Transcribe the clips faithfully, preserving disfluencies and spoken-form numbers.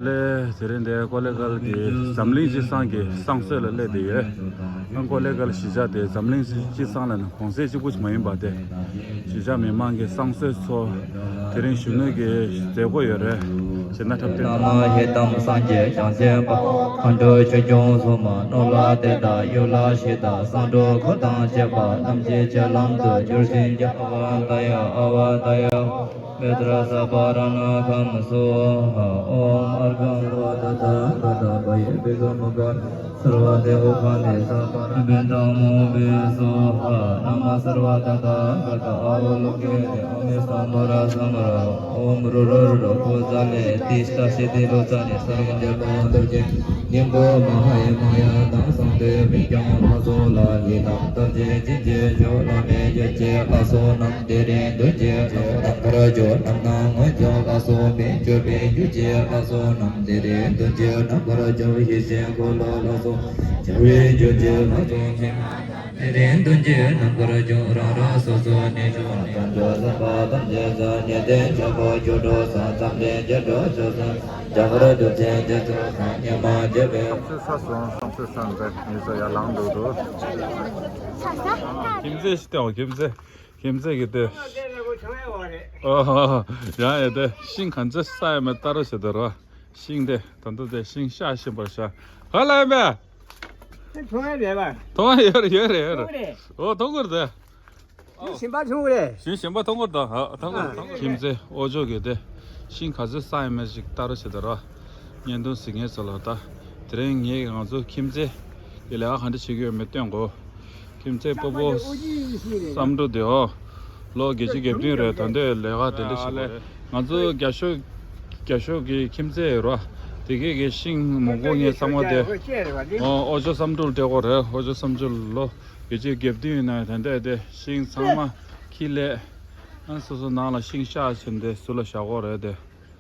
ལས་དེ་རིང་འདིར་ཀོ་ལེ་གལ་གྱི་འཛམ་གླིང་སྤྱི་བསང་གི་བསང་གསོལ་ལ་སླེབས་བསྡད་ཡོད། ཨ་ཀོ་ལེ་གལ་གཞིས་ཆགས་དེ་འཛམ་གླིང་སྤྱི་བསང་ལ་ནི་གོང་གསལ་གཅིག་པུ་མ་ཡིན་པ་དེ། གཞིས་ཆགས་མི་མང་གི་བསང་གསོལ་ཚོ་དེ་རིང་གཞོན་ནུ་གི་མཛད་སྒོ་ཡོད་རེད། གཞས་སྣ་འཁྲབ་སྟོན། ན་མ་ཧེ་ཏམ་སངས་རྒྱས་བྱང་ཆེན་པ། མཁའ་འགྲོ་ཆོས་སྐྱོང་སྲུང་མ་ནོར་ལྷ་དེ་དག་གཡུ་ལྷ་བཞི་དང་བསང་འགྲོ་འཁོར་དང་བཅས་པ་རྣམས་ཀྱི་ཆོས་ལམ་དུ་བསྒྱུར་ཞིང་རྒྱ། ཨ་ཝ་ཏ་ཡ་ཨ་ཝ་ཏ་ཡ། མེ་ཏྲ་ས་པ་ར་ཎ་ཁམ་སྭཱ་ཧཱ། ཨོཾ་ཨརྒྷཾ་སརྦ་ཏ་ཐཱ་ག་ཏ་པ་ཡེ་བི་ཛོ་མུ་ཁ་སརྦ་ཏེ་ཨོ་ཁ་ནི་སརྦ་ནི་བི་ཏ་མོ་བི་སྭཱ་ཧཱ། ན་མ་སརྦ་ཏ་ཐཱ་ག་ཏ་ཨ་ཝ་ལོ་ཀེ་ཏེ་ཨ་མེ་སམ་བྷ་ར་སམ་བྷ་ར། ཨོཾ་རུ་རུ་རུ་ཕུ་ཛ་ལེ་ཏི་ཤྟ་ཤི་ཏི་ལོ་ཙ་ནི་སརྦ་ཏེ་པ་ཡ་ཏུར་ཀེ་སྙིང་པོ་མ་ཧཱ་ཡ་མ་ཡ་དང་བསང་དུད་མི་རྐྱང་ལྷ་ཚོགས་ལ་ཡི་དམ་རྟགས་ཅན་བྱིན་གྱིས་བརླབས། བླ་མེད་རྒྱལ་ཆེན་ལྷ་ཚོགས་རྣམས་དེ་རིང་འདུ་བྱེད་རྣམས་དང་དཀར་ཕྱོགས་རྣམས་ན་མངོན་བརྗོད་ལ་སོགས་པས་བསྒྱུར་བའི་རྒྱུད་ཀྱི་ལྷ་ཚོགས་རྣམས་དེ་རིང་འདུ་བྱེད་རྣམ་དཀར་ཕྱོགས་ཡེ་ཤེས་འཁོར་ལོ་ལ་སོགས་བྱ་བའི་རྒྱུད་ཀྱི་ལྷ་ཚོགས་ཀྱི། དེ་རིང་འདུ་བྱེད་རྣམ་དཀར་ཕྱོགས་རང་རང་སོ་སོའི་གནས་མཆོག་ལ་ཡང་འགྲོ་ས་པ་དང་རྗེས་སུ་ཉེ་ལྡན་ཆོས་སྐུ་སྐྱོ་གྲོགས་ས་འཛམ་གླིང་རྒྱ་གྲོགས་ཆོས་སེམས་རྒྱ་གར་རྡོ་རྗེ་རྗེ་བཙུན་ས་སྙེ་མ་རྒྱལ་བའི། བསང་གསོལ་སོང་། བསང་གསོལ་ས་འདི་མི་ཚོ་ཡར་ལངས་འདུག་འདུག་ཁྱིམ་མཚེས་ཤིག་སྟེ་འོ་ཁྱིམ་མཚེས། ཁྱིམ་མཚེས་ཀྱི་སྟེ། ཨོ། ཡང་ཡོད་དེ་ཤིང་ག་ཚོད་ས་ཡོད་མེད་ལྟ་རོགས་བྱེད་དོ་རོ། ཤིང་དེ་ད་ལྟ་དེ་ཤིང་གཤགས་བཞིན་པར་བཞག་ག་ལ་ཡོད་པས། མཐོང་ཡ་མེད་པ། མཐོང་ཡ་ཡོད་རེད་ཡོད་རེད་ཡོད་རེད། ཨོ་མཐོང་གི་རེད་དེ། ཞིང་པ་མཐོང་གི་རེད། ཞིང་ཞིང་པ་མཐོང་གི་རེད་དོ། མཐོང་གི་རེད་མཐོང་གི་རེད། ཁྱིམ་མཚེས་ཨོ་ཅོ་གི་དེ་ཤིང་ག་ཚོད་ས་ཡོད་མེད་ཅིག་ལྟ་རོགས་བྱེད་དོ་རོ། བརྙན་ཐུང་གཟིགས་མཁན་ཚོ་ལ་ད། དེ་རིང་ངས་ང་ཚོ་ཁྱིམ་མཚེས་ཀྱི་ལས་ཀ་ག་འདྲ་བྱེད་ཀྱི་ཡོད་མེད་སྟོན་གོ། ཁྱིམ་མཚེས་སྤོ་བོ་བསམ་འགྲུབ་དེ་ཨོ། ལོ་བརྒྱད་ཅུ་གྱ་བདུན་རེད། ད་ལྟའི་ལས་ཀ་དེ་འདྲ་བྱེད་ཀྱི་རེད། ང་ཚོ་རྒྱ་ཤོག་རྒྱ་ཤོག་གི་ཁྱིམ་མཚེས་རོ། དེ་གས་ཀྱི་ཤིང་མང་པོ་ངས་ཚང་མ་དེ། ཨོ་ཨོ་ཅོ་བསམ་འགྲུབ་སྤྲད་གོ་རེད། ཨོ་ཅོ་བསམ་འགྲུབ་ལོ་བརྒྱད་ཅུ་གྱ་བདུན་ཡིན་ན་ད་ལྟའི་དེ་ཤིང་ཚང་མ་ཁྱི་ལས། ཨ་སོ་སོ་ནང་ལ་ཤིང་གཤགས་བྱས་ཏེ་ཟུར་ལ་བཞག་གོ་རེད་དེ།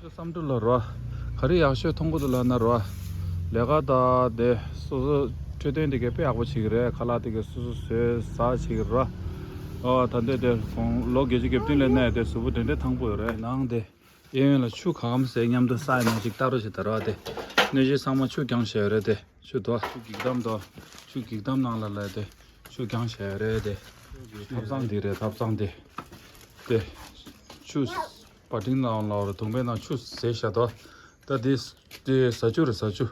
བསམ་འགྲུབ་ལ་རོ། ག་རེ་ཡག་ཤོས་མཐོང་གི་འདུག་ལབ་ན་རོ། ལས་ཀ་དང་དེ་སོ་སོ་འཕྲོད་བསྟེན་དེ་གས་དཔེ་ཡག་པོ་བྱེད་ཀྱི་རེད། ཁ་ལག་དེ་གས་སོ་སོ་བཟོས་ཟ་བྱེད་ཀྱི་རོ། ཨོ་ད་འདི་དེ་ཁོང་ལོ་བརྒྱད་ཅུ་གྱ་བདུན་ལས་ནས་དེ་གཟུགས་པོ་དེ་འདྲས་ཐང་པོ་ཡོད་རེད། ནང་དེ་གཡས་གཡོན་ལ་ཆུ་ག་གམ་ཟེ་མཉམ་དུ་ས་ཡ་ནང་ཅིག་ལྟ་རོགས་བྱེད་ད་རོ་དེ། གནོད་སྦྱིན་ཚང་མ་ཆུ་རྐྱང་བྱས་ཡོད་རེད་དེ། ཆུ་དོ། ཆུ་འགྱིག་དམ་དོ། ཆུ་འགྱིག་དམ་ནང་ལ་ལ་དེ། ཆུ་རྐྱང་བྱས་ཡོད་རེད་དེ། ཐབ་ཚང་འདི་རེད་ཐབ་ཚང་དེ། དེ། ཆུ། བ་ཏིང་ནང་ལ་བར་དུང་བའི་ནང་ཆུ་ཟེ་བཞག་དོ། ད་དེ། དེ་ཟ་ཆུ་རེད་ཟ་ཆུ།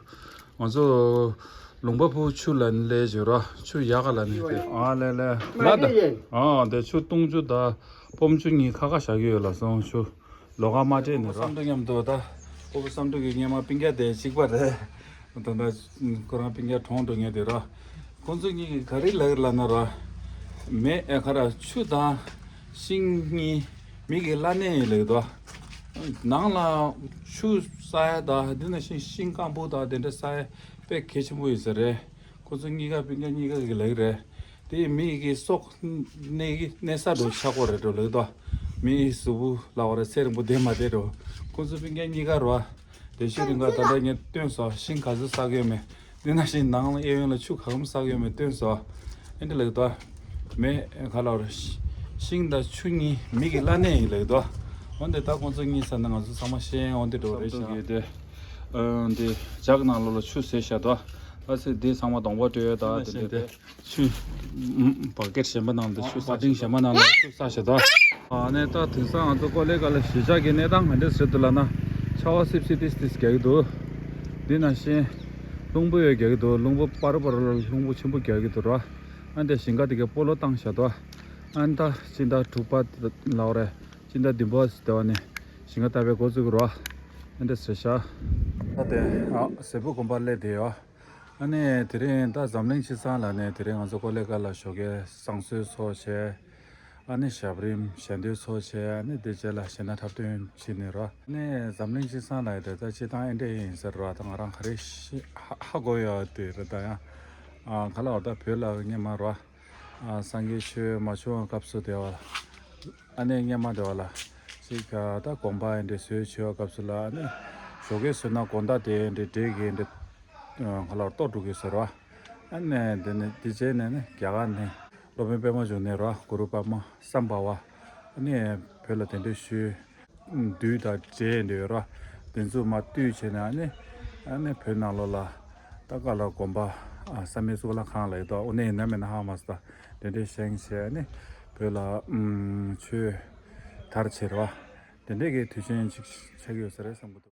ང་ཚོ། ལུང་པ་ཕུ་ཆུ་ལ་ལས་བྱེད་ར་ཆུ་ཡག་ག་ལ་ནི་དེ། ཨ་ལེ་ལེ། ལ་ད། ཨ་དེ་ཆུ་བཏུང་ཆུ་ད། སྤོམ་ཆུ་གཉིས་ཁ་ཁ་བཞག་གི་ཡོད་ལ་སོང་ཆུ། ལོ་ཁ་མ་སྤྲད་ནི་ར། བསམ་འགྲུབ་མཉམ་དུ་ད། ཁོ་བོ་བསམ་འགྲུབ་ཀྱི་སྔས་མ་སྤུན་ཀྱག་དེ་གཅིག་པ་རེད། ད་ལྟ་ཁོ་རང་སྤུན་ཀྱག་གྲོངས་འགྲོ་ངེས་དེ་ར། ཁོང་ཚོ་གཉིས་ཀྱིས་ག་རེ་ལབ་ལབ་ན་ར། མེ་ཨེ་ཁ་ར་ཆུ་དང་ཤིང་གཉིས་མི་གི་བླ་གནས་ཡིན་ལབ་དོ། ནང་ལ་ཆུ་ཟ་ཡ་དང་དེ་ནང་བཞིན་ཤིང་སྐམ་པོ་དང་དེ་འདྲ་ཟ་ཡ་དཔེ་གལ་ཆེན་པོ་ཡིན་ས་རེད། ཁོ་ཚོ་གཉིས་ཀ་སྤུན་ཀྱག་གཉིས་ཀ་གི་ལབ་རེད། དེ་མི་གི་སྲོག་གནས་གི་གནས་ས་འགྲོ་ཆགས་གོ་རེད་འགྲོ་ལབ་དོ། མི་གཟུགས་པོ་ལ་བ་ར་ཚེ་རིང་པོ་བསྡད་མ་བསྡད་འགྲོ། ཁོ་ཚོ་སྤུན་ཀྱག་གཉིས་ཀ་རོ། དེ་ཤོད་རིང་ག་ད་ལྟ་ངས་སྟོན་སོ་ཤིང་ག་ཚོད་ཟ་གི་ཡོད་མེད། དེ་ནང་བཞིན་ནང་ལ་གཡས་གཡོན་ལ་ཆུ་ག་གམ་ཟ་གི་ཡོད་མེད་སྟོན་སོ། ཨེ་འདྲ་ལབ་དོ། མེ་ག་ལ་བ་ར། ཤིང་དང་ཆུ་གཉིས་མི་གི་བླ་གནས་ཡིན་ལབ་དོ། འོན་ཏེ་ད་ཁོ་ཚོ་གཉིས་ཟ་ན་ང་ཚོ་ཚང་མ་ཤེས་འོན་ཏེ་འགྲོ་རེད་ཤག་དེ། ཨ་དེ་ཇག་ནང་ལོགས་ལ་ཆུ་ཟེ་བཞག་དོ། ཨ་ཚེ་འདི་ཚང་མ་གདོང་པ་སྤྲོད་ཡོད་ད་དེ་འདྲ་དེ། ཆུ། བ་ཀེར་གཞན་པ་ནང་དུ་ཆུ་ས་ཏིང་གཞན་པ་ནང་ལ་ཆུ་ས་བཞག་དོ། ཨ་ནས་ད་དེང་སང་ང་ཚོ་ཀོ་ལེ་གལ་གཞིས་ཆགས་ཀྱི་གནས་སྟངས་ག་འདྲས་ཟེར་འདུག་ལབ་ན། ཆར་པ་སིབ་སིབ་ཏིས་ཏིས་རྒྱག་གི་འདུག་འདི་ནང་བཞིན། རླུང་བུ་ཡོད་རྒྱག་གི་འདུག་རླུང་བུ་པར་པར་ལ་རླུང་བུ་ཆེན་པོ་རྒྱག་གི་འདུག་ར། ཨ་འདི་ཞིང་ཁ་དེ་གའི་སྤོ་ལོ་བཏང་བཞག་དོ། ཨ་ད་སྤྱི་ཟླ་དྲུག་པ་ལ་བ་རེད། སྤྱི་ཟླ་བདུན་པ་ཟེར་བ་ནས་ཞིང་ཁ་བཏབ་པའི་འགོ་བཙུགས་གི་ར། ཨ་འདི་ཟེར་ཤག་ད་དེ་ཨ་ཟེ་པུ་དགོན་པ་སླེབས་བསྡད་ཡོད། ཨ་ནི་དེ་རིང་ད་འཛམ་གླིང་སྤྱི་བསང་ལ་ནི་དེ་རིང་ང་ཚོ་ཀོ་ལེ་གལ་ལ་ཞོགས་ཀས་བསང་གསོལ་ཚོགས་བྱས། ཨ་ནི་ཞབས་རིམ་ཞལ་འདོན་ཚོགས་བྱས། ཨ་ནི་དེ་རྗེས་ལ་གཞས་སྣ་འཁྲབ་སྟོན་བྱས་ནས་རོ། ཨ་ནི་འཛམ་གླིང་སྤྱི་བསང་ལ་དེ་ད་སྤྱི་བཏང་ཨེ་འདྲ་ཡིན་ཟེར་རོ། ད་ང་རང་ག་རེ་ཤེས་ཧ་ཧ་གོ་ཡོད་དེ་རེད་ད་ཡང་། ཨ་ག་ལ་བར་ད་བོད་ལ་སྔོན་མ་རོ། ཨ་སངས་རྒྱས་ཆོས་མ་བྱུང་བའི་སྐབས་སུ་དེ་བ། ཨ་ནི་སྔོན་མ་དེ་བ་ལ། ཅིག་ད་དགོན་པ་ཨེ་འདྲ་བཟོས་བྱས་པའི་སྐབས་སུ་ལ་ཨ་ནི། ཞོགས་ཀས་བཟོས་ན་དགོང་དག་དེ་ཨེ་འདྲ་འདྲེ་གིས་ཨེ་འདྲ། ཁ་ལག་གཏོར་འགྲོ་གི་ཟེར་བ། ཨ་ནི་དེ་ནི་དེ་རྗེས་ནས་ནི་རྒྱ་གར་ནས་སློབ་དཔོན་པད་མ་འབྱུང་གནས་ར་གུ་རུ་པདྨ་སམྦྷ་ཝ། ཨ་ནི་བོད་ལ་དེ་འདྲ་ཞུས། བདུད་དང་འདྲེ་འདྲ་ཡོད་ར། དེ་ཚོ་མར་བཏུས་བྱས་ནས་ཨ་ནི་ཨ་ནི་བོད་ནང་ལོགས་ལ་ད་ག་ལ་དགོན་པ་ཨ་བསམ་ཡས་གཙུག་ལག་ཁང་ལ་ཡོད་དོ། འོ་ནས་ཡིན་ན་མིན་ན་ཧ་མ་སོང་། ད་དེ་འདྲས་བཞེངས་བྱས་ཨ་ནི་བོད་ལ་ཨུམ་ཆོས་དར་ཆེ་ར་བ་དེ་འདྲས་ཀྱི་དུས་ཆེན་ཅིག་ཆགས་ཀྱི་ཡོད་ས་རེད་བསམ་གྱི་འདུག